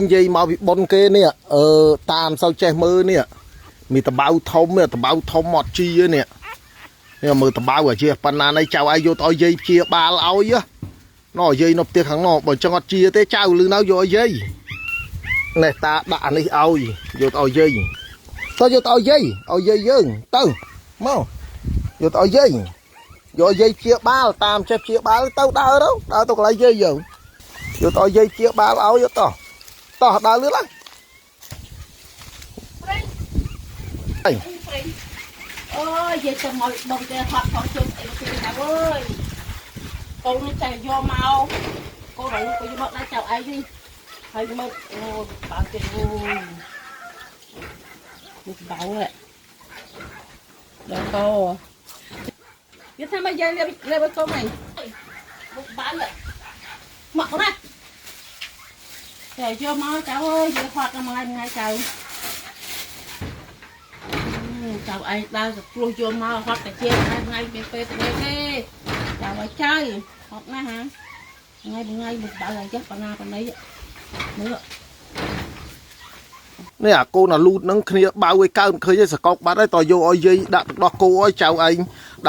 និយាយមកពីប៉ុនគេនេះអឺតាមសូវចេះមើលនេះមានតបៅធំនេះតបៅធំអត់ជីនេះនេះមើលតបៅអាជាប៉ុណ្ណានេះចៅឯងយកទៅឲ្យយាយព្យាបាលឲ្យណោះយាយនៅផ្ទះខាងនោះបើចឹងអត់ជាទេចៅលឺនៅយកឲ្យយាយនេះតាដាក់អានេះឲ្យយកទៅឲ្យយាយទៅយកទៅឲ្យយាយឲ្យយាយយើងទៅមកយកទៅឲ្យយាយយកយាយព្យាបាលតាមចេះព្យាបាលទៅដើរទៅដើរទៅកន្លែងយាយយើងយកទៅឲ្យយាយព្យាបាលឲ្យយកតោះតោះដើរលឿនឡើង ប្រេង អី ប្រេងអូយយាយទៅមកបងគេហត់ផងជុំអីគេថាអើយកូននេះចេះយកមកកូនឲ្យក៏យកមកដាក់ចៅឯងនេះហើយមើលអូបើគេអូយនេះបៅហ៎ដល់កោយថាមកយាយលេបលេបកូនហ្នឹងបុកបានមកណាតែយកមកចៅអើយយាយហត់ដល់មួយថ្ងៃចៅ ចៅឯងដើរសគ្រោះយកមកហត់តែជាថ្ងៃថ្ងៃមានពេលទៅទេចៅឲ្យចៅហត់ណាស់ហាថ្ងៃថ្ងៃមកបើឲ្យចេះបណ្ណាបណ្ណីមើល នេះអាកូនអាលូតហ្នឹងគ្នាបៅឲ្យកើមិនឃើញទេសកុកបាត់ហើយតយកឲ្យយាយដាក់ទឹកដោះគោឲ្យចៅឯង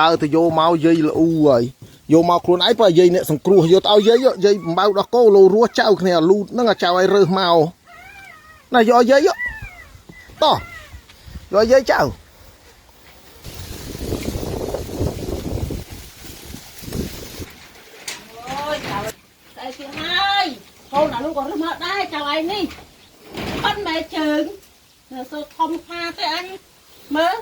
ដើរទៅយកមកយាយល្អូហើយយកមកខ្លួនឯងបើយាយអ្នកសង្គ្រោះយកទៅឲ្យយាយយាយបំបៅដោះគោលោរស់ចៅគ្នាអាលូតហ្នឹងអាចៅឯងរើសមកណាយកឲ្យយាយតោះយកឲ្យយាយចៅ អូយចៅតែជាហើយកូនអាលោកក៏រើសមកដែរចៅឯងនេះប៉ិនម៉ែជើងនៅសូធំថាទេអញមើល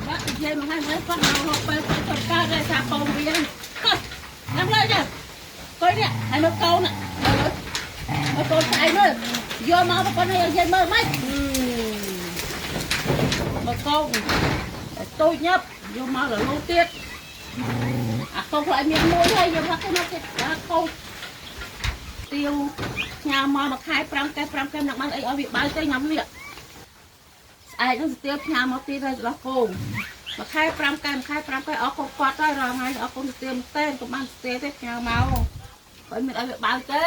បាក់និយាយមកហើយមើលគាត់មកហូបពេលគាត់ចុះកើតដែរថាកូនវាញ៉ាំលើចាកុយនេះហើយមើលកូនមើលមើលកូនស្អែកមើលយកមកប៉ុណ្ណេះឲ្យយាយមើលមិនមើលកូនតូចញាប់យកមករលូទៀតអាកូនខ្លួនឯងមានមួយហើយយកមកគេមកគេកូនទៀវញ៉ាំមកមួយខែ5កែ5កែនឹងបានអីឲ្យវាបើទៅញ៉ាំនេះស្អែកនឹងទៀវញ៉ាំមកទៀតហើយដោះគោមួយខែ5កែមួយខែ5កែអស់កូនគាត់ហើយរាល់ថ្ងៃអស់កូនទៀវតែកុំបានស្ទេទេញ៉ាំមកគាត់មានឲ្យវាបើទេ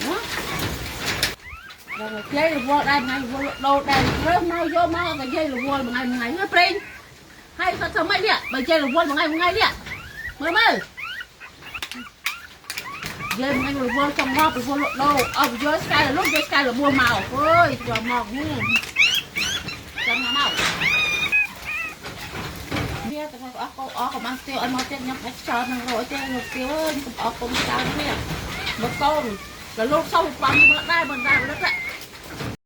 ណាដល់យាយរវល់ដែរថ្ងៃរវល់ដូរដែររើសមកយកមកតែយាយរវល់មួយថ្ងៃមួយថ្ងៃមើលប្រេងហើយគាត់ធ្វើម៉េចនេះបើយាយរវល់មួយថ្ងៃមួយថ្ងៃនេះមើលមើលយាយមួយថ្ងៃរវល់ចង់ងាប់រវល់ដូរអស់យកស្កែលុបយកស្កែរបួសមកអើយយកមកចាំមកវាតែអស់កោអស់ក៏បានស្ទៀវឲ្យមកទៀតខ្ញុំដាច់ចោលនឹងរយទេលោកស្ទៀវអើយកុំអស់កុំចោលនេះមកកូនដល់លោកសុំបានមកដែរមិនដែរលឹក